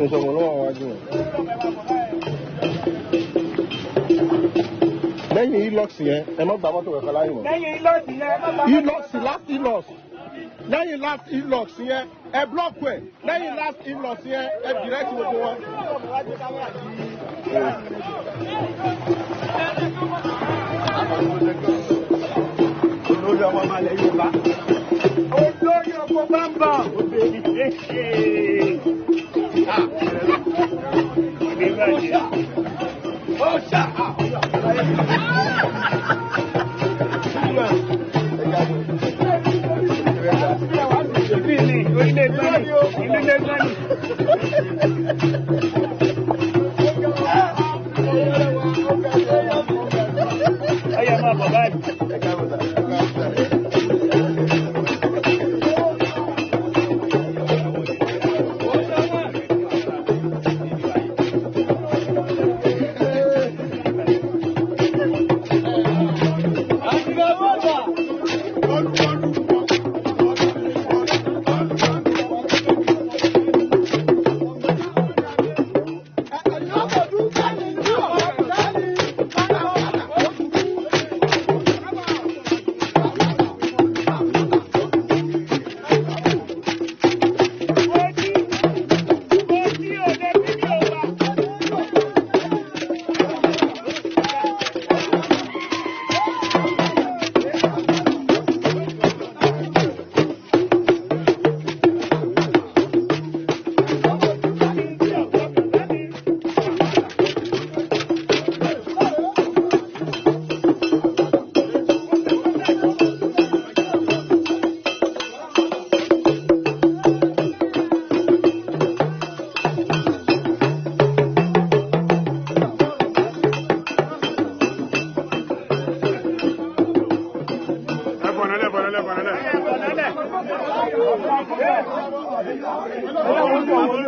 Ìṣọ̀mọ̀ ló wà wájú ẹ̀. Lẹ́yìn Hilux yẹn, ẹ má gba mọ́tò kankan láyè mọ́. Lẹ́yìn Hilux yẹn, ẹ má gba mọ́tò. Hilux, last Hilux. Lẹ́yìn last Hilux yẹn, ẹ block ẹ̀. Lẹ́yìn last Hilux yẹn, ẹ direct gbogbo wọn. Olórí ọmọ ọmọ ilẹ̀ Yorùbá. Olórí ọkọ̀ bámbà. Ọyá máa bọ̀ báyìí.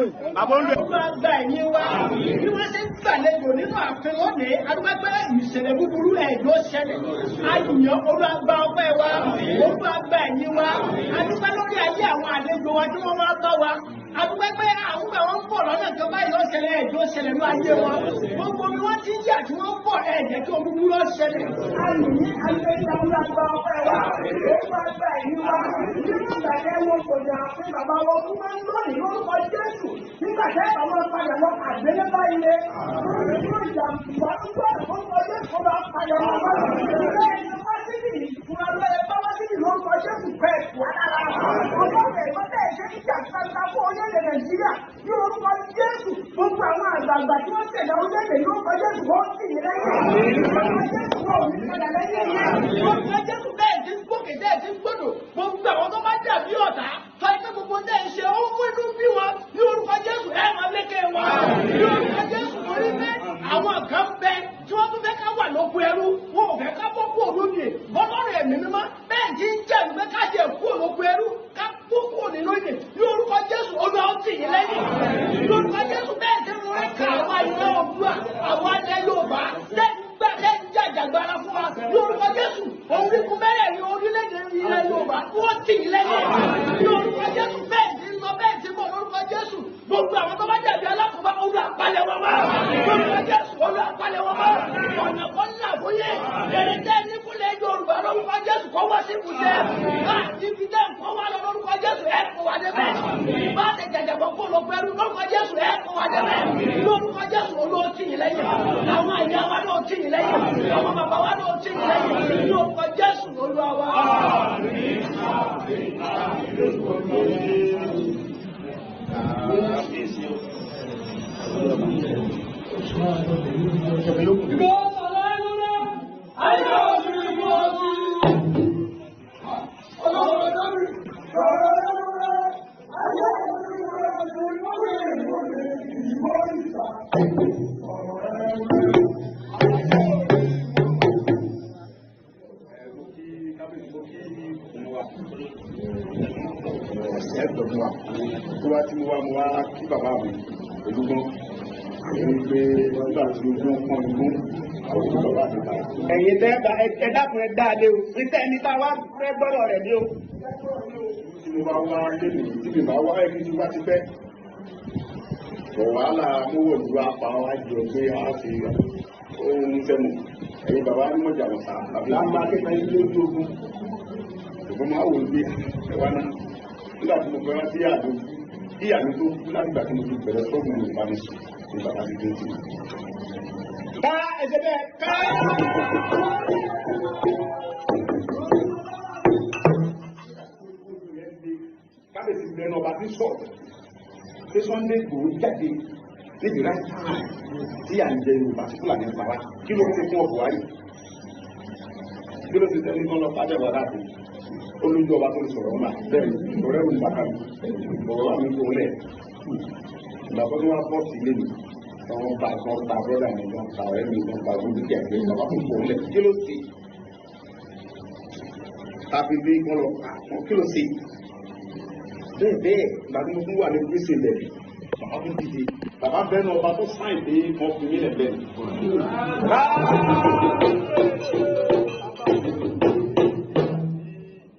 Gba ẹ̀yìn wa bí wọ́n ṣe ń gbàlejò nínú ààfin lónìí, adúgbẹ́gbẹ́ ìṣẹ̀lẹ̀ búburú ẹ̀ ló ṣẹlẹ̀. Ayìyàn Olúwa ọpẹ́ wa, Olúwa gba ẹ̀yìn wa, adúgbẹ́ lórí ayé àwọn àlejò wa tí wọ́n máa bá wa. Adúgbẹ́gbẹ́ àwọn gbà wọ́n ń bọ̀ lọ́nà kan báyìí ó ṣẹlẹ̀ ẹ̀ ló ṣẹlẹ̀ ní ayé wọn. Gbogbo bí wọ́n ti ń yà tí wọ́n ń bọ̀ ẹ̀ jẹ́ kí ohun búburú ó ṣẹlẹ̀. Ayìyàn ayélujára Olúwa gba ọpẹ́ wa, Olúwa gba ẹ̀yìn wa. Nínú ìgbàgbẹ́ wọn kò jà fún bàbá wọn kú máa ń lónìí lórúkọ Jésù. Nígbà tẹ́ àwọn padà lọ àgbélébá ilé, nínú ìjàmbá tó lórúkọ Jésù lọ padà lọ bá wọn. Bẹ́ẹ̀ ni wá síbi ìfura lọ́yẹ bá wá síbi lórúkọ Jésù bẹ́ẹ̀ tù á lára. Ọlọ́run ẹ̀gbọ́n bẹ́ẹ̀ ṣe ń jà gbangba fún orílẹ̀-èdè Nàìjíríà ní orúkọ Jésù. Gbogbo àwọn àgbààgbà tí wọ́n ṣẹ̀dá orílẹ̀-èdè lórúkọ Jésù wọ́n sì ní lẹ́yìn. Lórúkọ Jésù wọn ò ní padà lẹ́yìn yẹn. Lórúkọ Jésù bẹ́ẹ̀ ti ń gòkè bẹ́ẹ̀ ti ń gbòdò. Gbogbo àwọn tó bá dàbí ọ̀tá sọ pé gbogbo tẹ́ ń ṣe ó ń mú inú bí wọn ní orúkọ Jésù ẹ̀ máa lékè wọn. Ní orúkọ Jésù torí pé àwọn kan bẹ tí wọ́n tún fẹ́ ká wà lóko ẹrú, wọn ò fẹ́ ká bọ́ kú olóyè. Ọlọ́run ẹ̀mí mímọ́ bẹ́ẹ̀ ti ń jẹ́ ìgbẹ́ ká jẹ́ kú olóko ẹrú ká kú kú nínú ìdè. Ní orúkọ Jésù Olúwa ó tì yín lẹ́yìn. Ní orúkọ Jésù bẹ́ẹ̀ ti ń rẹ́ ká àwọn ilẹ̀ Oòduà, àwọn ilẹ̀ Yorùbá lẹ́yìn jàjàgbara fún wa. Ní orúkọ Jésù orígun mẹ́rẹ̀ẹ̀rin orílẹ̀-èdè ilẹ̀ Yorùbá wọ́n tì yín lẹ́yìn. Ní orúkọ Jésù bẹ́ẹ̀ ti ń lọ bẹ́ẹ̀ ti bọ̀ lórúkọ Jésù. Gbogbo àwọn tó bá jẹ̀bi alákòóbá Olúwa palẹ̀ wọn mọ́. Lórúkọ Jésù Olúwa palẹ̀ wọn mọ́. Ọ̀nà kan là fún yín. Èrè tẹ́ ní kúlẹ̀ Yorùbá lórúkọ Jésù kọ́ wá sí ibùdó. Láti ibi tẹ́ nǹkan wá lọ lórúkọ Jésù ẹ̀ kó wa débẹ̀. Bá ti jẹ̀jẹ̀bọ̀ kó lọ pẹ̀lú lórúkọ Jésù ẹ̀ kó wa débẹ̀. Lórúkọ Jésù Olúwa tì yín lẹ́yìn. Àwọn ìyá wa náà tì yín lẹ́yìn. Àwọn bàbá wa náà tì yín lẹ́yìn. Lórúkọ Jésù Olúwa wa. Tó bá tí mo wá mo wá kí bàbá mi Olúgbọ́n èyí pé nígbà tí ogún pọ́n ogún àwọn òbí bàbá mi ta. Ẹ̀yin tẹ́ bá ẹ dákun ẹ dáa lé o, níta ẹni tá a wá fẹ́ gbọ́dọ̀ rẹ̀ ní o. Tí mo bá wá lélẹ̀ tí mi bá wá ẹni tí mo bá ti fẹ́. Bọ̀ wàhálà mówòlú apá wa jọ pé a ti ohun sẹ́mu. Ẹ̀yin bàbá ní mọ̀jà wọ̀sà. Lámbà akẹ́kọ̀ọ́ yìí lójú ogun. Ṣùgbọ́n máa wò ó pé ẹ̀wá náà. Nígbà tí mo fẹ́ wá sí àdó, kí àmì tó kú láti ìgbà tí mo ti bẹ̀rẹ̀ sọ́gun Yorùbá ní sùn ní bàbá mi tó ti. Ká ẹsẹ̀ bẹ́ẹ̀ ká. Kábíyèsí bẹ̀rẹ̀ ọba tí sọ̀rọ̀ pé Sunday Igboho jáde ní the right time tí à ń jẹ Yorùbá sí Fúlàní ń para kí ló ti fún ọ Buhari kí ló ti tẹ́lẹ̀ kán lọ pàdé wà láti olójú ọba tó ń sọ̀rọ̀ ọ̀la bẹ́ẹ̀ ni ọ̀rẹ́ òun bàkà mi ọ̀rọ̀ mi kò lẹ̀ ìgbà tó wá bọ́ sí ilé mi àwọn bá kan ta brọ́dà mi kan ta ọ̀rẹ́ mi kan ta ọdún dúkìá pé bàbá tó kò lẹ̀ kí ló ti tàbí bí kán lọ kí ló ti bẹ́ẹ̀ bẹ́ẹ̀ ìgbà tí mo tún wà ní gbèsè lẹ̀ bàbá tó dìde bàbá bẹ́ẹ̀ náà ọba tó sáìn pé wọ́n fi mí lẹ̀ bẹ́ẹ̀ ni.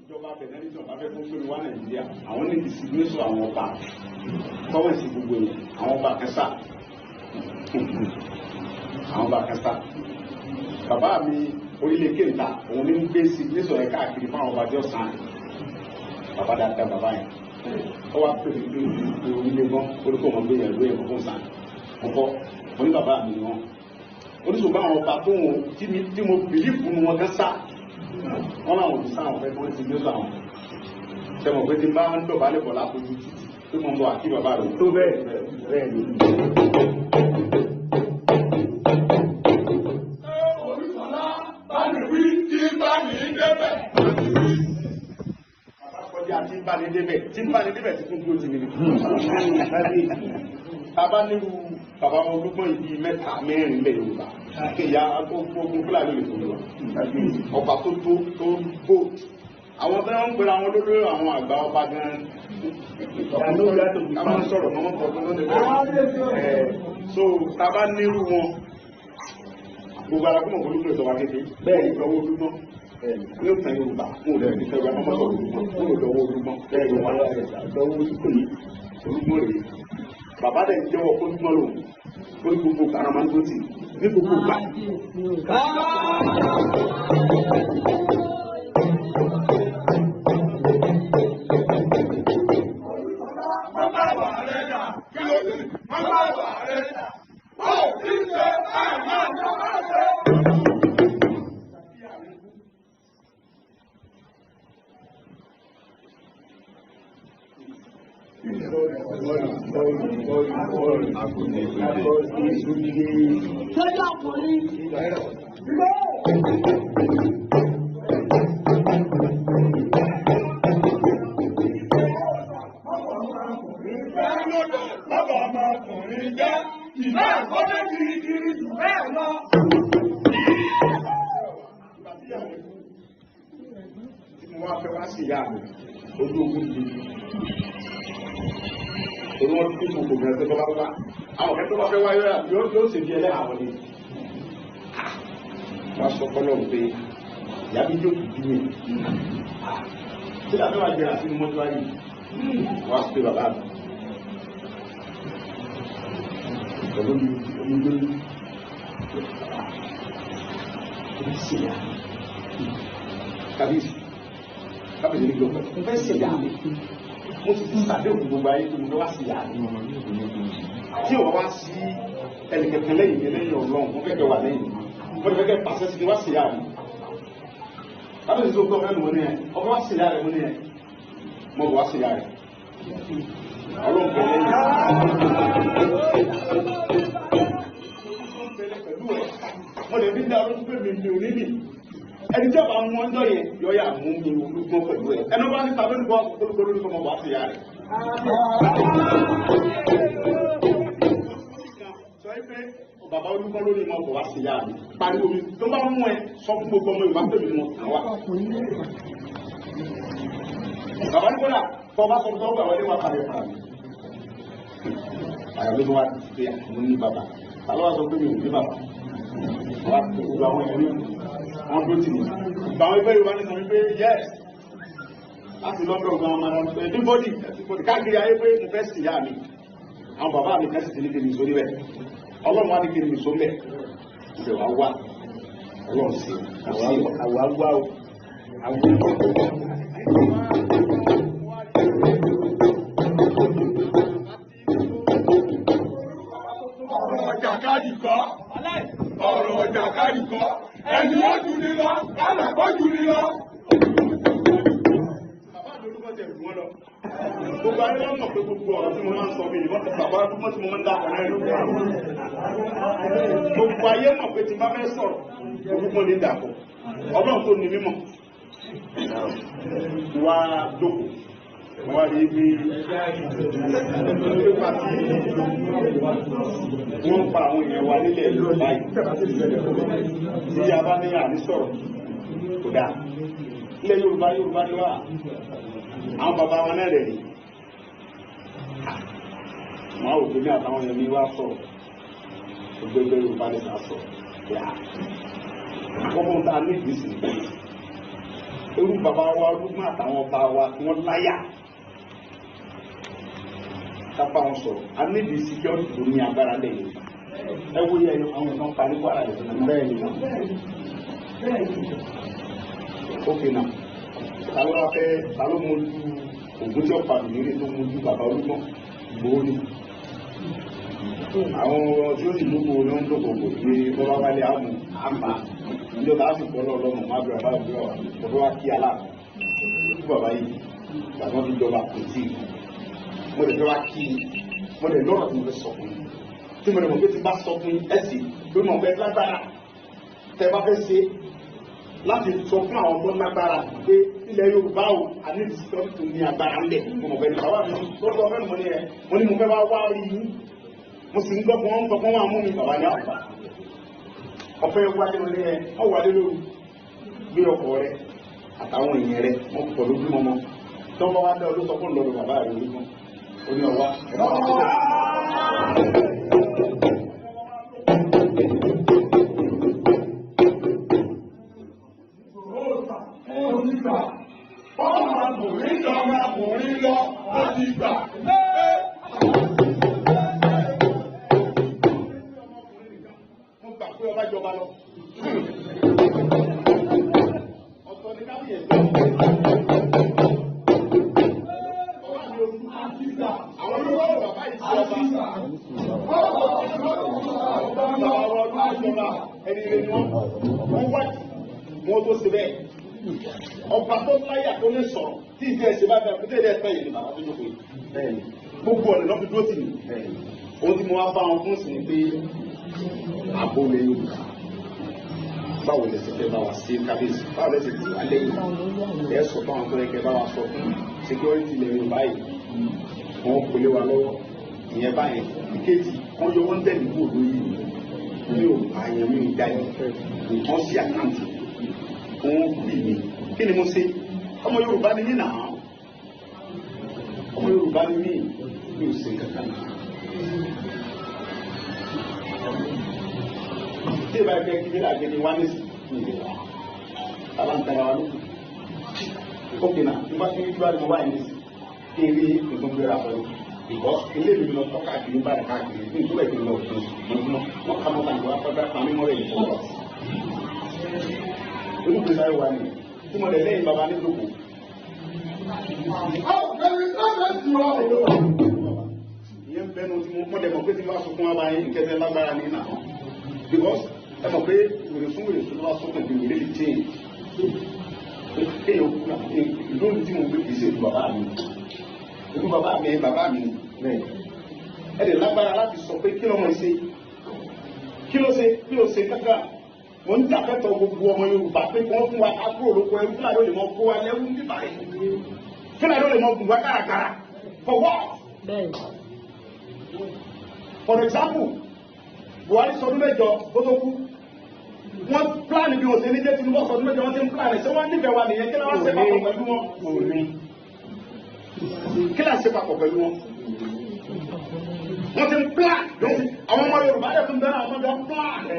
Ìjọba bẹ̀rẹ̀ ní ìjọba fẹ́ fún pé wá Nàìjíríà àwọn ní ìsìgbésọ àwọn ọba tọ́wọ́ ìsìn gbogbo yẹn àwọn ọba kẹsà àwọn ọba kẹsà bàbá mi orílẹ̀ kéńtà òun ní ń gbé ìsìgbésọ yẹn káàkiri fún àwọn ọba jọ sàn bàbá dáadáa bàbá yẹn ó wá pè mí pé orílẹ̀ gan orúkọ wọn gbé yẹn lóye fún sàn ọkọ mo ní bàbá mi ni wọn oníṣòwò àwọn ọba tó wọn tí mo bìlífù nu wọn kẹsà wọn làwọn òbí sáwọn fẹ́ kí wọ́n ti gbé sọ àwọn sẹ́wọ̀n pé tí n bá ń dọ̀bálẹ̀ bọ̀ láfojú títì tó mọ̀ ń bọ̀ àkí bàbá rẹ̀ Tó bẹ́ẹ̀ bẹ́ẹ̀ ni. Bàbá kọjá tí ń bá ní débẹ̀ tí ń bá ní débẹ̀ tí tún dúró ti mi ni. Bàbá nírú bàbá wọn olúgbọ́n ìbí mẹ́ta mẹ́rin lẹ̀ Yorùbá ìyá ogun Fúlàní lè fún wa ọba tó tó tó bò àwọn tí wọ́n ń pera wọn lórí àwọn àgbà ọba gan-an àwọn sọ̀rọ̀ mọ́ wọn kọ̀ tó lóde bẹ́ẹ̀ so tàbá nírú wọn gbogbo ara kúmọ̀ olúgbọ́n ìsọ̀wá kékeré bẹ́ẹ̀ ni ìjọwọ́ olúgbọ́n ní òtàn Yorùbá wọn ò lè fi fẹ́ wọn mọ́tò olúgbọ́n wọn ò lọ́wọ́ olúgbọ́n bẹ́ẹ̀ ni wọn lọ́wọ́ olúgbọ́n yìí olúgbọ́n rèé bàbá dẹ̀ ń jẹ́wọ́ olúgbọ́n lòun ó ní gbogbo ìgbà náà máa ń tó tì ní gbogbo ìgbà. Sọ́jà ọkùnrin. Bàbá ọmọkùnrin jẹ́ ìbá àkọ́jọ́ kirikiri jù bẹ́ẹ̀ lọ. Tí mo wá fẹ́ wá sí ìyá mi ojú ogun di torí wọ́n tún kò bẹ̀rẹ̀ tó bá wá àwọn kẹ́kẹ́ tó bá fẹ́ wá yóò yóò ṣe bí ẹlẹ́hà wọlé wọ́n sọ fọlọ́ pé ìyá mi yóò bí mi tí ìyá mi wá jẹrà sínú mọ́túárì wọ́n á pè bàbá mi pẹ̀lú omi lórí omi sì yá kábíyèsí kábíyèsí ní gbogbo mo fẹ́ ṣèyá mi mo sì ti sàdéhùn gbogbo ayé tó mo fẹ́ wá sí ìyá mi tí o wá sí ẹnìkẹ̀kẹ́ lẹ́yìn mi lẹ́yìn ọlọ́run mo fẹ́ kẹ́ wà lẹ́yìn mi mo fẹ́ kẹ́ pàṣẹ sí ni wá sí ìyá mi kábíyèsí tó gbọ́ fẹ́ nu mo ní ẹ ọkọ wá sí ìyá rẹ mo ní ẹ mo bọ̀ wá sí ìyá rẹ ọlọ́run bẹ̀ lẹ́yìn mo lè fi dá ọdún pé mi mi ò ní nì ẹni tí ọba mú ọjọ́ yẹn yọ yà mú mi olúgbọ́n pẹ̀lú ẹ ẹni bá níta lónìí bọ́ olúgbọ́n lónìí kọ́ mọ́ wá sí ìyá rẹ̀. Sọ pé bàbá olúgbọ́n lónìí mọ́ bọ̀ wá sí ìyá mi pariwo mi tó bá mú ẹ sọ fún gbogbo ọmọ Yorùbá pé mi ni mo kàn wá. Bàbá ní kódà tọ́ bá sọ fún ọgbà wọlé wà kàlẹ́ fún mi. Àyà ló wá ti pé mo ní bàbá. Tàbí wá sọ pé mi ò ní bàbá. Wá gbogbo àwọn ẹ̀rí wọn tó tì mí. Bàwọn ẹgbẹ́ Yorùbá ní sọ wípé yes láti lọ́dọ̀ ọ̀gá ọmọ ara pé everybody everybody káàkiri ayé pé mo fẹ́ sí ìyá mi. Àwọn bàbá mi kan sì ti ní kí n nìṣó níbẹ̀. Ọlọ́run wá ní kí n nìṣó mbẹ̀. Ibẹ̀ wá wá. Ọlọ́run sí. Àwa wá o. Ọ̀rọ̀ ọjà káàdì kọ́. Ọ̀rọ̀ ọjà káàdì kọ́. Ẹni ó jù ní lọ, kálà kó jù ní lọ. Bàbá mi olúkọ tẹ̀ jù wọ́n lọ. Gbogbo ayé ló mọ̀ pé gbogbo ọ̀rọ̀ tí mo máa ń sọ mi ìbọn bàbá ọdún tí mo máa ń dá ọ̀rẹ́ ló gbà. Gbogbo ayé mọ̀ pé tí n bá fẹ́ sọ̀rọ̀, gbogbo ní dàpọ̀. Ọlọ́run tó ní mímọ̀. Wá jókòó. Wá rí bí nípa tí wọ́n ń pa àwọn èèyàn wa nílẹ̀ Yorùbá yìí. Tí a bá ní àní sọ̀rọ̀, kò dáa. Ilẹ̀ Yorùbá Yorùbá ni wá. Àwọn bàbá wa náà rẹ̀ rí. Wọ́n á wò pé ní àtàwọn èèyàn mi wá sọ̀rọ̀. Ògbégbé Yorùbá lè sá sọ̀rọ̀. Yà. Àkọ́kọ́ tá a ní ìgbésí ni pé irú bàbá wa Olúgbọ́n àtàwọn ọba wa tí wọ́n láyà kápá wọn sọ̀rọ̀. A ní ìdí security tó ní agbára lẹ́yìn. Ẹ wo yẹ àwọn ìtàn parí Kwara rẹ̀ tó náà. Bẹ́ẹ̀ ni. Ókè náà. Ta ló wá fẹ́ ta ló mojú ògùn tí ó pa mí tó mojú bàbá Olúgbọ́n Ìgbòho ni. Àwọn tí ó sì mú kó ló ń dòkòkò pé bọ́bá wálé àmú àmà ìjọba á sì kọ́ lọ́ọ́ lọ́mọ má bẹ̀rẹ̀ bá bẹ̀rẹ̀ wà bọ́bá wá kí aláàfin. Ojú bàbá yìí bàbá fi jọba kò tí ì kú. Mo lè fẹ́ wá kí i, mo lè lọ́rọ̀ tí mo fẹ́ sọ fún yín. Tí mo lè mọ̀ pé tí bá sọ fún yín ẹ̀ sì pé mo fẹ́ lágbára tẹ bá fẹ́ ṣe láti sọ fún àwọn tó lágbára pé ilẹ̀ Yorùbá o àní ìsìtọ́jú tó ní agbára ńlẹ̀. Mo mọ̀ bẹ́ẹ̀ ni bàbá mi tó sọ fẹ́nu mo ní ẹ mo ní mo fẹ́ wá wá rí yín. Mo sì ń gbọ́ fún wọn fún wọn mú mi bàbá ní àgbà. Ọ̀fẹ́ wálé mo ní ẹ ọ wálé lóru gbé ọkọ̀ rẹ àtàwọn èèyàn rẹ wọn pọ̀ lójú mọ́mọ́. Tó bá wá dá olóṣọ fún lọ́dọ̀ bàbá rẹ olúgbọ́n. Ó ní ọwá ẹ̀ bá wà síbẹ̀. Ó ti gbà. Ọmọkùnrin lọ, ọmọkùnrin lọ, ó ti gbà. Mo gbà pé ọba jọba lọ. Ọ̀tọ̀ ni kábíyèsí. Bàbá mi olú. Àwọn olówó bàbá yìí sí ọba. Bàbá wa ọdún àjọba ẹni rẹ ni wọ́n. Wọ́n wá wọ́n tó ṣe bẹ́ẹ̀. Ọba tó láyà tó lè sọ̀rọ̀ tí ìdí ẹ̀ṣẹ̀ bá bẹ̀rẹ̀ pété ẹ̀ṣẹ̀ yìí ni bàbá tó jókòó yìí. Bẹ́ẹ̀ni. Gbogbo ọ̀nà lọ́ fi dúró tì mí. Bẹ́ẹ̀ni. Ohun tí mo wá bá wọn fún sí ni pé àbò lè Yorùbá. Báwo lẹ ṣe fẹ́ bá wa ṣe kábíyèsí? Báwo lẹ ṣe tì wá lẹ́yìn? Ẹ sọ fún àwọn tó yẹ kẹ́ bá wa sọ fún security ilẹ̀ Yorùbá yìí. Wọ́n kò lé wa lọ́wọ́. Ìyẹn báyẹn. Ìkejì, wọ́n yọ wọ́n tẹ̀lé kúrò lórí mi ò àyàn mi ò jáde. Nǹkan sí àkáǹtì. Wọ́n bì mí. Kí ni mo ṣe? Ọmọ Yorùbá ni mí nà án. Ọmọ Yorùbá ni mí. Mi ò ṣe kankan náà. Tí ìbá ẹgbẹ́ kí nílà gbé ní wá ní ìlú wa tàbá ń tara wa lókun ókè náà nígbà tí nígbà tí mo wáyé ní kí n rí nǹkan gbéra pẹ̀lú because ilé mi lọ tọ́ káàkiri báyìí káàkiri ní ìtura ìpínlẹ̀ ọ̀tún mọ́túmọ́ wọ́n kà mọ́ta nǹkan wá pẹ́ pàmí mọ́rẹ̀ yìí fọwọ́ olùkọ́ sáré wa ni tí mo lè lẹ́yìn bàbá ní lóko. Ìyẹn bẹnu tí mo mọ̀ dẹ̀ mọ̀ pé tí mo bá sunkún wa báyìí nkẹ́tẹ́ lágbára ní nà because ẹ mọ̀ pé wèrèsún wèrèsún ló wá sọ́kàn ju wèrè lè change. Kéèyàn kú náà ìlú tí mo gbé kìí ṣe ìlú bàbá mi. Ìlú bàbá mi bàbá mi ni. Ẹ lè lágbára láti sọ pé kí lọ́mọ ṣe kí ló ṣe kí ló ṣe kankan. Mo ń dàfẹ́tọ̀ gbogbo ọmọ Yorùbá pé kí wọ́n fún wa ká kúrò lóko ẹrú. Fúlàní ò lè mọ kó wa lẹ́rú níbà yìí. Fúlàní ò lè mọ gùn wa kárakára. For what? For example, Buhari sọdún mẹ́jọ kó tó kú. Wọ́n pílánì bí wọ́n ṣe ní jẹ́ Tinubu sọdún mẹ́jọ wọ́n ti ń pílánì. Ṣé wọ́n nífẹ̀ẹ́ wa nìyẹn? Kí láwọn ṣe papọ̀ pẹ̀lú wọn? Kí láwọn ṣe papọ̀ pẹ̀lú wọn? Wọ́n ti ń pílánì. Àwọn ọmọ Yorùbá dẹ̀ tún bẹ́rẹ̀ àwọn ọmọdé ń pílánì.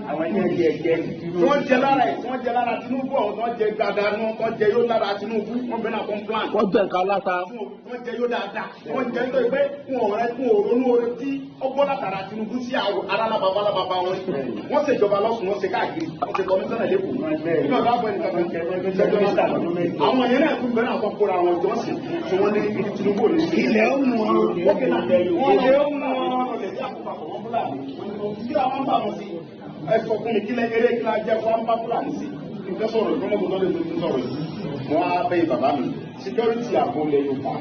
Àwọn yẹn jẹ jẹ. Tí wọ́n jẹ lára ẹ̀, tí wọ́n jẹ lára Tinubu, àwọn tí wọ́n jẹ gbada ni wọ́n jẹ yóò lára Tinubu, wọ́n bẹ̀rẹ̀ àwọn pílánì. Wọ́n jẹ nǹkan aláta. Wọ́n jẹ yóò dáadáa. Wọ́n jẹ nítorí pé wọn ò rẹ́ Ẹnìkan òrónú oore tí ọgbọ́n látara Tinubu sí arálábàbálábàbá wọn. Wọ́n ṣèjọba lọ́sùn, wọ́n ṣe káàkiri, wọ́n ṣe kọmíṣánná lẹ́kọ̀ọ́. Nínú ọ̀dọ́ àbọ̀ ẹnìkan àwọn yẹn náà tún bẹ́ẹ̀ náà kọ́ kóra wọn jọ sí tí wọ́n ní Tinubu ò ní sí. Ilẹ̀ ó mú wọn. Ilẹ̀ ó mú wọn. Ẹ sọ fún mi kí lẹ eré kí la jẹ fún bá Fúlàní sí. Nǹkan sọ̀rọ̀ ìfọ́nmọ́ tó lè tuntun sọ̀rọ̀ yìí. Wọ́n á bẹ́ bàbá mi. Security ààbò ilẹ̀ Yorùbá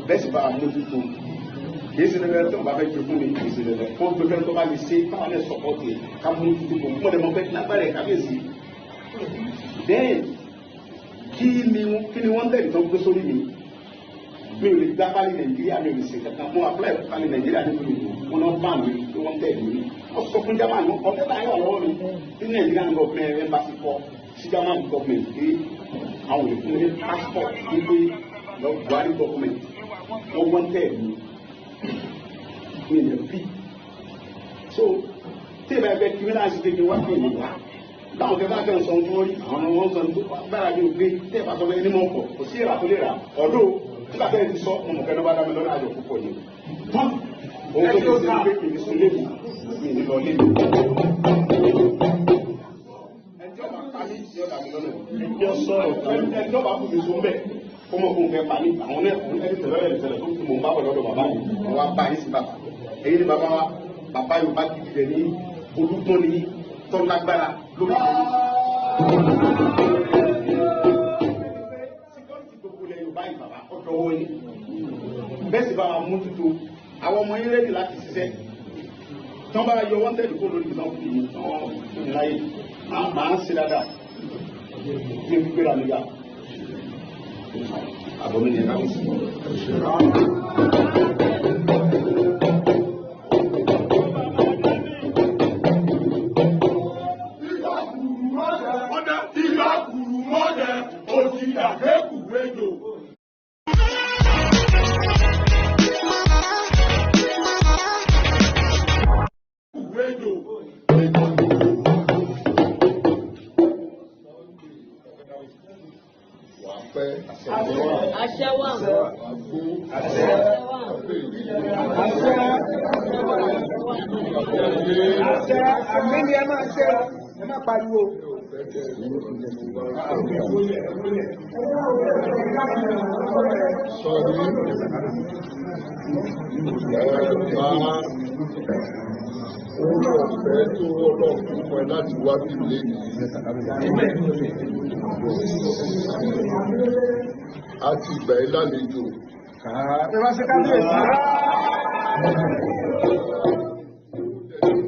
bẹ́ẹ̀ sì bá a mójútó. Kìí ṣe dandan tó ń bá fẹ́ gbé fún mi, kìí ṣe dandan. Fún gbẹgbẹ́ tó bá lè ṣe káwọn lè sọ̀pọ̀tì ká mójútó kò mọ̀ dẹ̀ mọ́ pé lágbára ẹ̀ kábíyèsí. Then kí ni wọ́n tẹ̀lé tó gbé sórí mi? Mi ò lè gbá pálí Nàìjíríà, mi ò lè ṣe kankan. Mo apply fún pálí Nàìjíríà nínú ìlú, wọn náà bá mi pé wọ́n tẹ̀lé mi. Wọ́n sọ fún German, wọn kọ́ lẹ́tà yóò lọ́wọ́ mi. Tí Nàìjíríà government embassy kọ sí German government pé àwọn ò lè fún mi ní passport wípé lọ Buhari government wọ́n tẹ̀lé mi. Mi lè fi. So tí ìbá ẹgbẹ́ kí mi náà ṣe kékeré wá fún ìlú wa. Báwọn kẹfà kẹ́ ń sọ fún orí àwọn ọmọ wọn sọ ní bára bí o gbé tẹ́ ẹ bá sọ fún ẹni mọ̀ pọ̀ kò sí èrà tó lè rà ọ̀dọ́ nígbà tẹ́ ẹ ti sọ mo mọ̀ kẹ́ ló bá dá mi lọ́nà àjọ púpọ̀ ni. Òun tó ti ṣe pé èmi sùn lébi mi ní lọ lébi. Ẹjọ́ bá pa mí yọ dà mí lọ́nà. Ẹjọ́ sọ̀rọ̀. Ẹjọ́ bá kú mi sùn bẹ́ẹ̀ kó mọ̀ kó n fẹ́ pa mí àwọn náà òun ẹni tẹ̀lé ẹni tẹ̀lé tó mò ń bá bọ̀ lọ́dọ̀ bàbá mi mo wá bá yín sí bàbá. Èyí ni bàbá wa bàbá Yorùbá gidi rẹ̀ ní olúgbọ́n ni tó lágbára lórí ìlú. Security gbogbo ilẹ̀ Yorùbá yìí bàbá ọ̀dọ̀ wọn ni. Bẹ́ẹ̀ sì bá wa mójútó àwọn ọmọ yín rẹ́dì láti ṣiṣẹ́. Tí wọ́n bá yọ wọ́n tẹ̀lé kó lórí ìtàn fún mi tán fún mi láyé. Màá ń ṣe dáadáa. Mi ò fi gbéra mi ga. Àbọ̀ mi ni ẹ̀ka mi sí. Ìgbà kùrù mọ́dẹ, òjì àgbékù wéjò. Wéjò. Wà á pẹ́. Àṣẹ wà. Wà á gbó. Àṣẹ wà. Àṣẹ àmì ni ẹ máa ṣe, ẹ má pariwo. Sọ̀rí ẹ bá orí ọ̀fẹ́ tó wọ́lọ̀ fún ẹ láti wá bí ilé yìí. A ti gbà ẹ́ lálejò. Ẹ wá sí kábíyèsí.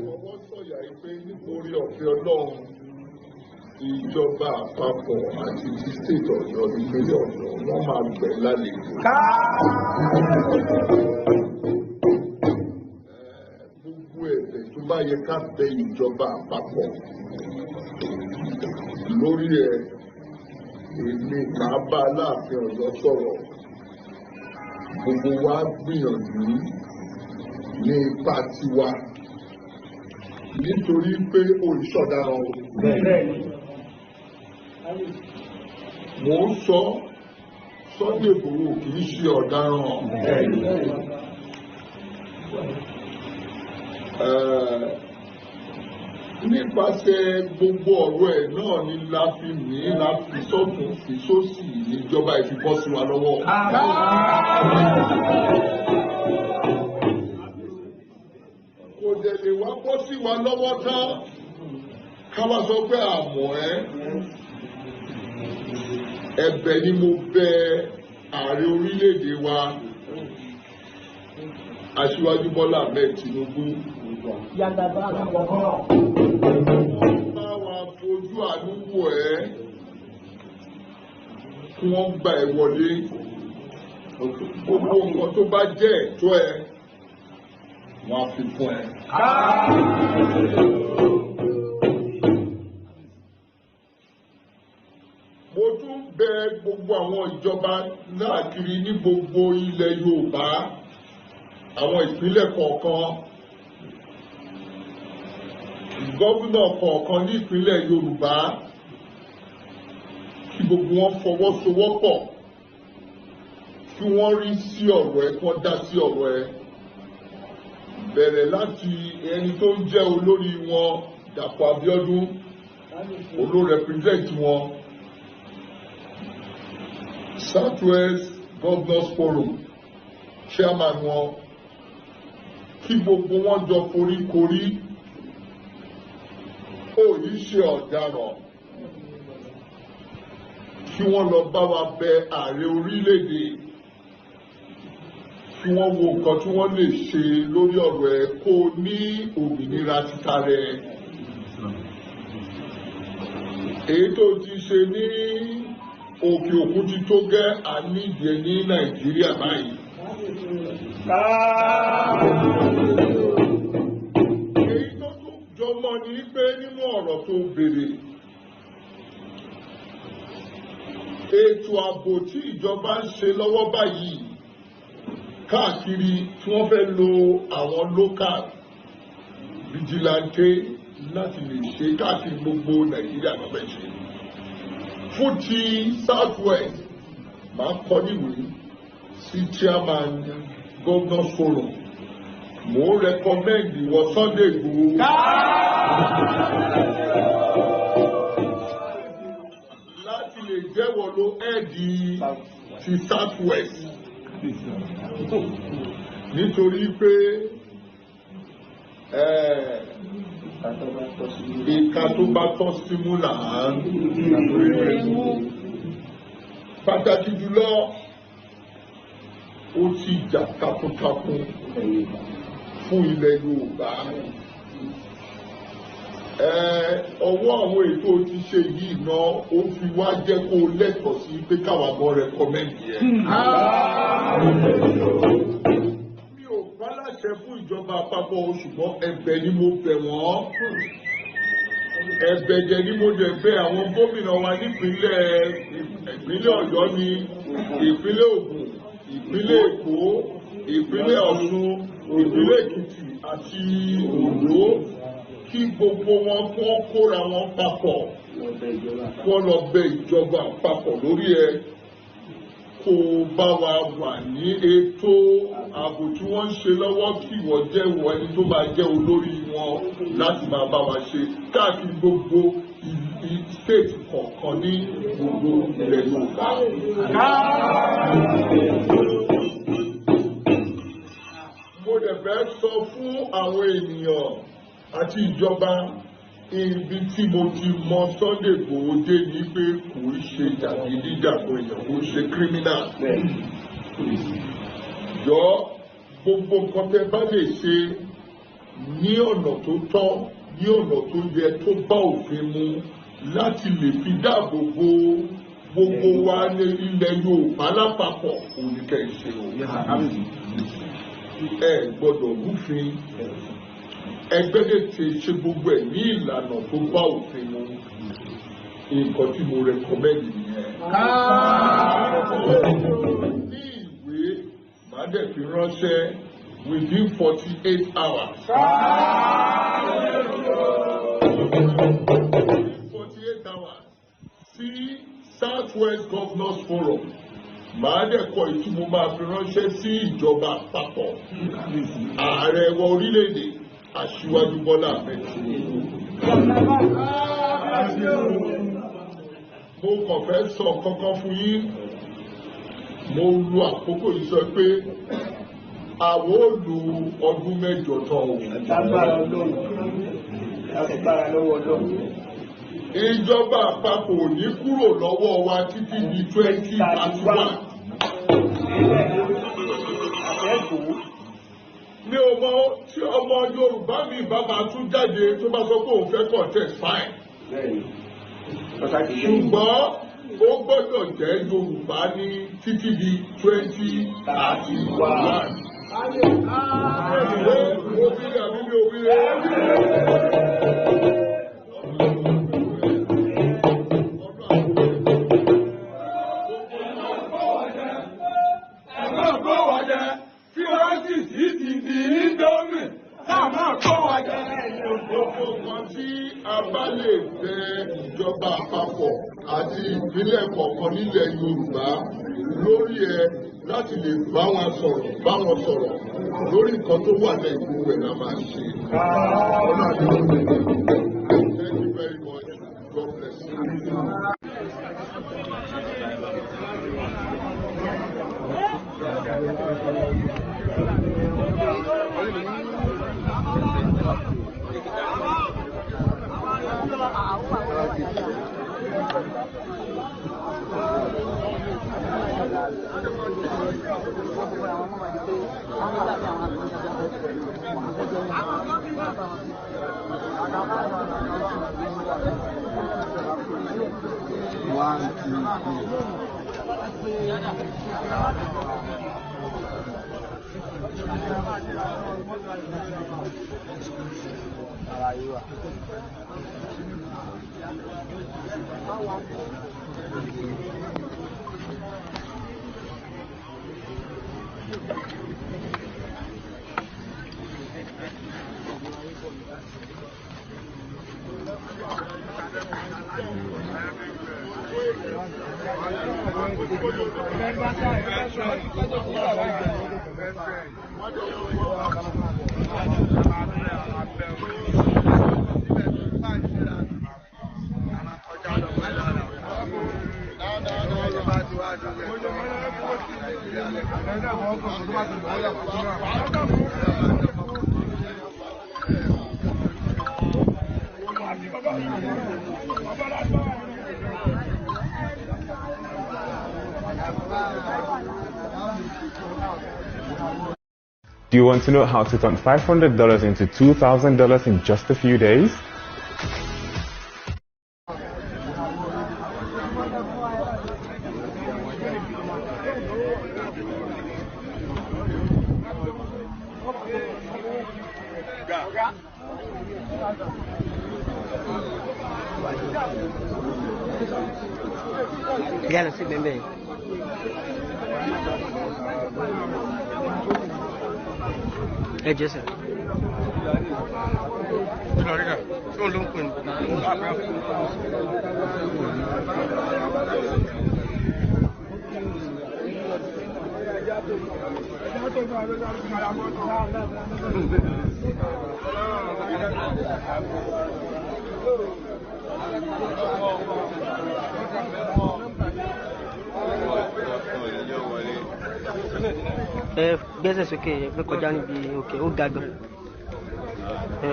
Fọwọ́ sọ̀yà yìí pé nítorí ọ̀fẹ́ Ọlọ́run ìjọba àpapọ̀ àti ti state Ọ̀yọ́ ìpínlẹ̀ Ọ̀yọ́ wọ́n máa gbẹ̀ lálejò. Gbogbo ẹ̀bẹ̀ tó bá yẹ ká bẹ ìjọba àpapọ̀ lórí ẹ̀ èmi máa bá Aláàfin Ọ̀yọ́ sọ̀rọ̀. Gbogbo wa gbìyànjú ní ipá tiwa nítorí pé olùṣọ̀daràn o. Mò ń sọ Sunday Igboho kì í ṣe ọ̀daràn. Nípasẹ̀ gbogbo ọ̀rọ̀ ẹ̀ náà ni la fi mí la fi sọ́tún fi sósì níjọba ìfibọ́ sí wa lọ́wọ́. Kò dẹ̀ lè wá bọ́ sí wa lọ́wọ́ tán ká wá sọ pé àmọ́ ẹ́ ẹ̀bẹ̀ ni mo bẹ̀ ààrẹ orílẹ̀-èdè wa Aṣíwájú Bọ́lá Ahmed Tinubu. Bá wa fojú àánú wò ẹ́ kí wọ́n gbà ẹ́ wọlé. Gbogbo nǹkan tó bá jẹ́ ẹ̀tọ́ ẹ wọ́n á fi fún ẹ. Mo tún bẹ̀ gbogbo àwọn ìjọba káàkiri ní gbogbo ilẹ̀ Yorùbá, àwọn ìpínlẹ̀ kọ̀ọ̀kan, gómìnà kọ̀ọ̀kan ní ìpínlẹ̀ Yorùbá, kí gbogbo wọn fọwọ́sowọ́pọ̀ kí wọ́n rí sí ọ̀rọ̀ ẹ, kí wọ́n dá sí ọ̀rọ̀ ẹ. Bẹ̀rẹ̀ láti ẹni tó ń jẹ́ olórí wọn, Dàpọ̀ Abíọ́dún, oló represent wọn. Southwest Governors Forum chairman wọn, kí gbogbo wọn jọ foríkorí. Ó yìí ṣe ọ̀daràn, kí wọ́n lọ bá wa bẹ ààrẹ orílẹ̀-èdè, kí wọ́n wo nǹkan tí wọ́n lè ṣe lórí ọ̀rọ̀ ẹ̀, kó ní òmìnira títa rẹ̀. Èyí tó ti ṣe ní òkè òkun ti tó gẹ́, àníjẹ ní Nàìjíríà báyìí. Èyí tó tún jọmọ́ ni pé nínú ọ̀rọ̀ tó béèrè, ètò ààbò tí ìjọba ń ṣe lọ́wọ́ báyìí káàkiri, tí wọ́n fẹ́ lo àwọn local vigilante láti lè ṣe káàkiri gbogbo Nàìjíríà ló fẹ́ ṣe. Fún ti South West, máa kọ níwèé sí chairman Governors Forum, mò ń recommend ìwọ Sunday Igboho láti lè jẹ́wọ́ ló head ti South West, nítorí pé ìka tó bá tọ́ símú là ń pàtàkì jùlọ. Ó ti jà takuntakun fún ilẹ̀ Yorùbá. Ọwọ́ àwọn ètò ti ṣe yìí náà, ó fi wá jẹ́ kó lẹ́tọ̀ọ́ sí pé káwa gan recommend yẹn. Mi ò bá láṣẹ fún ìjọba àpapọ̀, ṣùgbọ́n ẹ̀bẹ̀ ni mo bẹ̀ wọ́n. Ẹ̀bẹ̀ jẹ́ ni mo dẹ̀ bẹ̀ àwọn gómìnà wa nípínlẹ̀, ìpínlẹ̀ Ọ̀yọ́ ní, ìpínlẹ̀ Ògùn, ìpínlẹ̀ Èkó, ìpínlẹ̀ Ọ̀ṣun, ìpínlẹ̀ Èkìtì àti Oǹdó, kí gbogbo wọn kó kóra wọn papọ̀, kó lọ bẹ ìjọba àpapọ̀ lórí ẹ, kó bá wa wà ní ètò ààbò tí wọ́n ń ṣe lọ́wọ́, kí ìwọ jẹ́ wọ ẹni tó máa jẹ́ olórí wọn láti máa bá wa ṣe káàkiri gbogbo state kọ̀ọ̀kan ní gbogbo ilẹ̀ Yorùbá. Mo dẹ̀ fẹ́ sọ fún àwọn ènìyàn àti ìjọba, ibi tí mo ti mọ Sunday Igboho dé ni pé kò ń ṣe jàgídíjàgan èèyàn, kò ń ṣe criminal. Yọ gbogbo nǹkan tẹ́ bá lè ṣe ní ọ̀nà tó tọ́, ní ọ̀nà tó yẹ, tó bá òfin mu, láti lè fi dáàbò bo gbogbo wa ní ilẹ̀ Yorùbá lápapọ̀, òní kẹ́ ẹ ṣe o. Ẹ gbọ́dọ̀ rúfin, ẹgbẹ́ lè ti ṣe gbogbo ẹ̀ ní ìlànà tó bá òfin mu. Nǹkan tí mo recommend nìyẹn. Ní ìwé, màá dẹ̀ fi ránṣẹ́ within 48 hours. 48 hours sí Southwest Governors Forum. Màá dẹ̀ kọ ìtumọ̀, máa fi ránṣẹ́ sí ìjọba àpapọ̀, ààrẹ wa orílẹ̀-èdè, Aṣíwájú Bọ́lá Ahmed Tinubu. Mo kàn fẹ́ sọ kankan fún yín. Mo lu àkókò yìí sọ pé àwọn ò lu ọdún 8 tán o. Lágbára Ọlọ́run, lágbára lọ́wọ́ Ọlọ́run. Ìjọba àpapọ̀ ò ní kúrò lọ́wọ́ wa títí di 2031. Àtẹ̀gùn. Mi ò mọ tí ọmọ Yorùbá mi bá máa tún jáde tó bá sọ pé òun fẹ́ contest, fine. Bẹ́ẹ̀ni. Pàtàkì jẹ́. Ṣùgbọ́n ó gbọ́dọ̀ jẹ́ Yorùbá ní títí di 2031. Mo wí àbí mi ò wí rẹ̀? Ẹ̀mọ́ kó wa jẹ, tí wọ́n sì sí ti di Indomie, sáà máa kó wa jẹ. Gbogbo nǹkan tí a bá lè bẹ ìjọba àpapọ̀ àti ìpínlẹ̀ kọ̀ọ̀kan nílẹ̀ Yorùbá lórí ẹ láti lè bá wọn sọ̀rọ̀ bá wọn sọ̀rọ̀ lórí nǹkan tó wà lẹ́yìn gbogbo ẹ̀ la máa ṣe. Ọlọ́run thank you very much. God bless you. One, two, three. Do you want to know how to turn $500 into $2,000 in just a few days? Yálà sí bẹ́ẹ̀ bẹ́ẹ̀. Ẹ jẹ́ sà. Ẹ gbẹ́sẹ̀ sókè, ẹ fẹ́ kọjá níbi òkè, ó ga gan. Ẹ.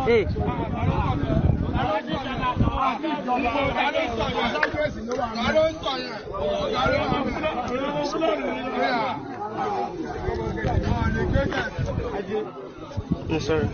Hey. I'm sorry.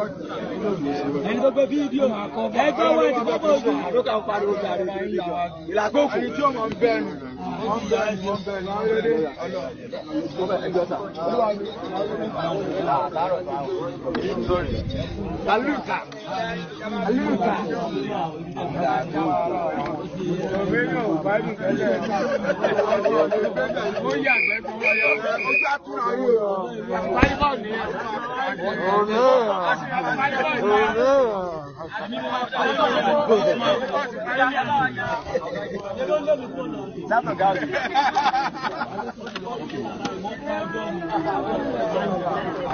Ẹni tó gbé fídíò ẹgbẹ́ wọn ti gbọ́ ojú ló kà ń pariwo gàrí ìlàkókò. Ẹni tí ó mọ̀ ń bẹ̀rù, wọ́n ń bẹ̀rù, wọ́n ń bẹ̀rù, wọ́n ń bẹ̀rù. Aluka Aluka.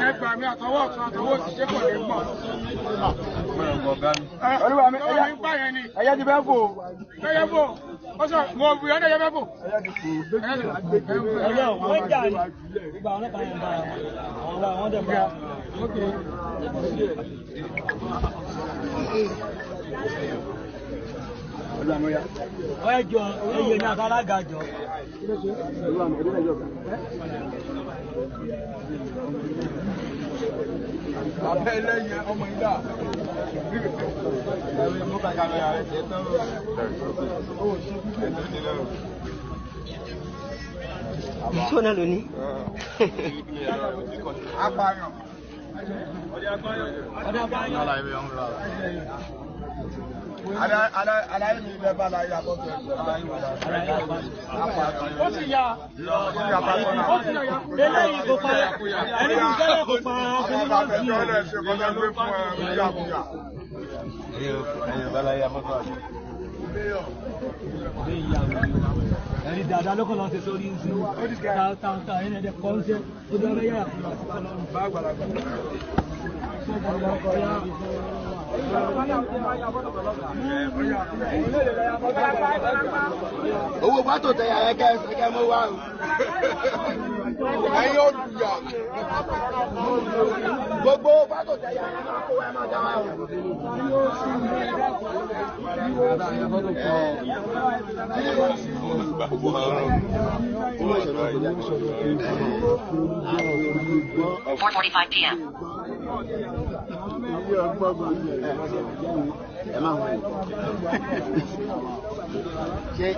Ẹgbà mi àtọwọ́ ọ̀tún àtọwọ́ òsì ṣé kò ní pọ̀. Olúwa mi, Ọwọ́ mi ń pààyàn ni. ẹyẹ ti fẹ́ fò. Ẹyẹ bò, ó sọ, mo bù yọ́n ẹyẹ fẹ́ bò. Wọ́n jà ní gbogbo àwọn ọlọ́pàá yẹn bára wọn àwọn ọlọ́pàá wọn dẹ̀ bára wọn. Olúwa mi, ó yá. Ẹ jọ ẹyẹ ní abálága jọ. Olúwa mi, ẹdínlẹ̀ yóò gbà. Tó náà lónìí. Ó sì yá. Ó sì yá. Eléyìí kò pa ẹni tí tẹ́lẹ̀ kò pa ọkùnrin náà sí. Ẹni dáadáa ló kàn lọ sí sórí ń sin ta ẹni ẹ̀dẹ̀ kọ́ ń ṣe ó dé ọbẹ̀ yàrá fún àti ọlọ́run. Owó pátó tẹ yàrá kẹ ẹ mọ wá o. Ẹyin olùyà. Gbogbo pátó tẹ yàrá máa kó ẹ máa dá wá o. p.m. Ṣé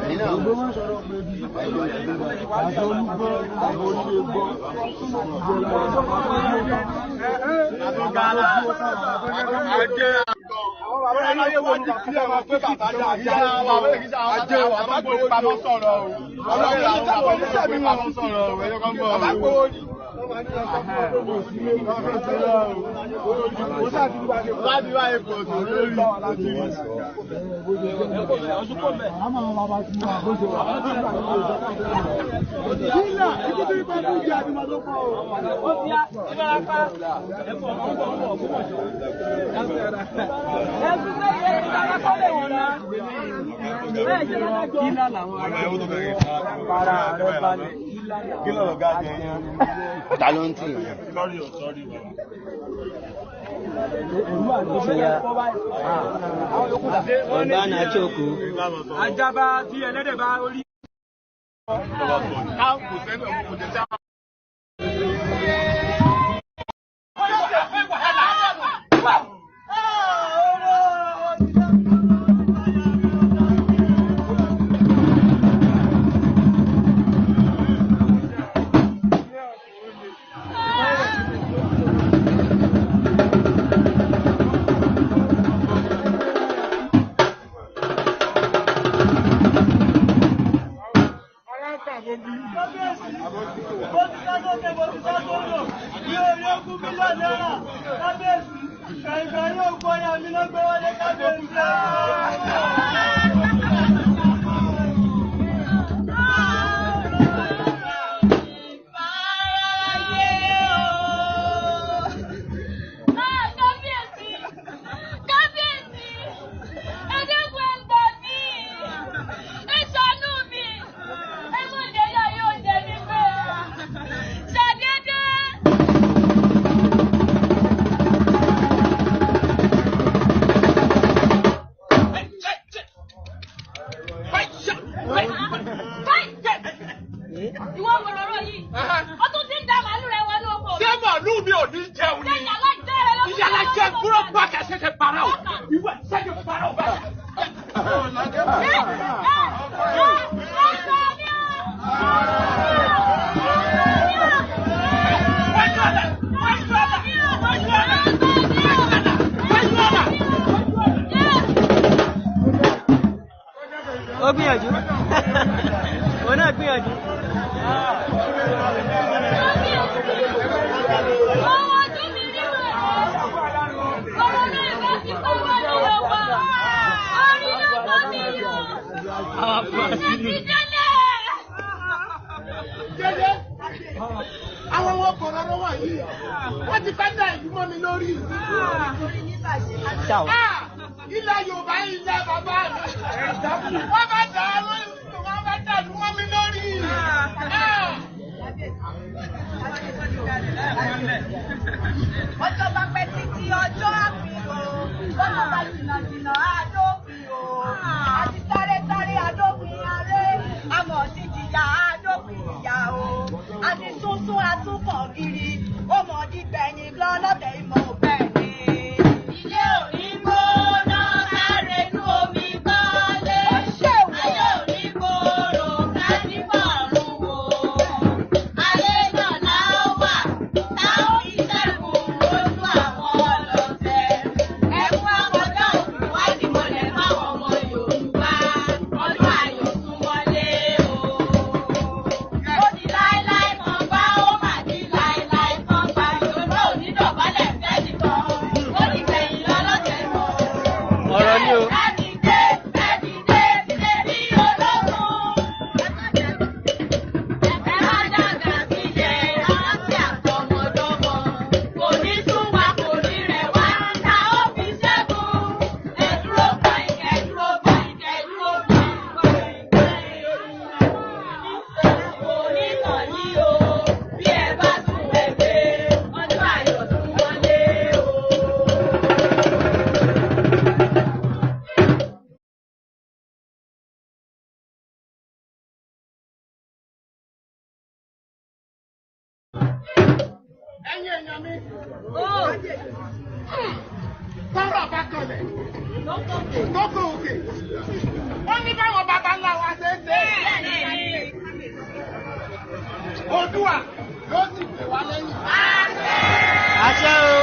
ẹ̀yin náà Ta ló ń tì í? Ọ̀gá náà jókòó. Ajaba tí ẹlẹ́dẹ̀ bá orí. Ìwọ wo lọ̀rọ̀ yìí? Ó tún ti ń da màálù rẹ wọnú oko. Ṣé màálù mi ò ní jẹun ni? Ṣé ìyàlá jẹ́ rẹ lọ́kùnrin? Ìyàlá jẹ́ gbúrò pàkà ṣẹ̀ṣẹ̀ para o. Ìwọ ṣẹ̀ṣẹ̀ para o báyìí. Ó gbìyànjú. Òun náà gbìyànjú. Jẹ́jẹ́, àwọn ọmọ ọkọ̀ rọrọ wà yìí, wọ́n ti fẹ́ dá ìlú mọ́ mi lórí. Ah! Ilẹ̀ Yorùbá ilẹ̀ bàbá mi. Wọ́n bá dà á lórí, wọ́n bá dà ìlú mọ́ mi lórí. Ah! Ọjọ́ bá pẹ́ títí ọjọ́ àpín o, bọ́lá bá jìnnà jìnnà àdópin o. Àti sáré sáré àdópin aré, àmọ̀ ti jìyà àdópin ìyà o. Àti súnsún àtúnkàn kiri, ó mọ̀ di gbẹ̀yìn lọ́lọ́tẹ̀ Ẹ̀yin èèyàn mi. Tọ́rọ̀ bá kanlẹ̀. Tókò òkè. Ó ní báwọn baba ńlá wa ṣe é ṣe. Odùwà ló sì pè wá lẹ́yìn. Àṣẹ o.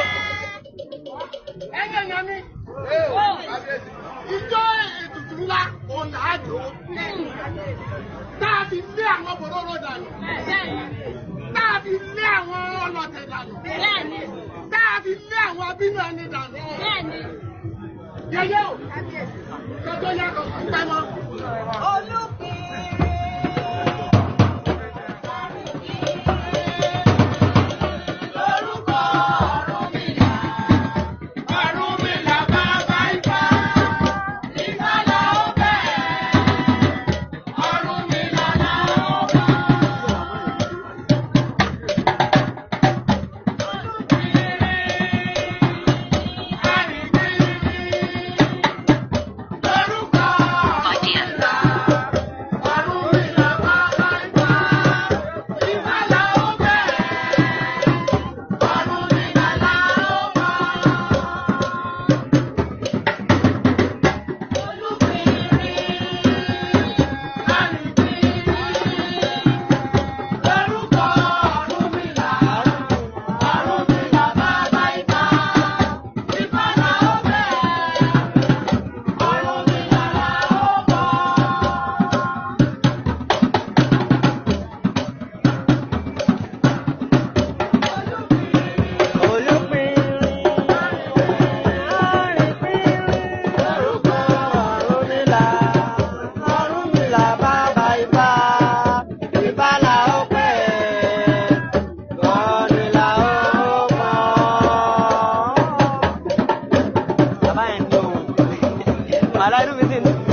Ẹ̀yin èèyàn mi. Ìjọ ètùtù ńlá òun là á jò ó. Tá a fi lé àwọn bòróró dànù. Tá a fi lé àwọn ọlọ̀tẹ̀ dànù. Tá a fi lé àwọn abínú ẹni dànù. Yẹyẹ o, tọ́jọ́ yàtọ̀ fún pẹ́ mọ́. Ọ̀rúnmìlà bàbá Ifá, Ifá là ó bẹ̀. Ọ̀rúnmìlà là ó bá. Lórúkọ Ọ̀rúnmìlà, Ọ̀rúnmìlà bàbá Ifá, Ifá là ó bẹ̀. Ọ̀rúnmìlà là ó bá. Ọ̀rúnmìlà bàbá Ifá, Ifá là ó pẹ́, Ọ̀rúnmìlà ó mọ̀. Bàbá yẹn ní òun, màlá inú mi sì ń dùn.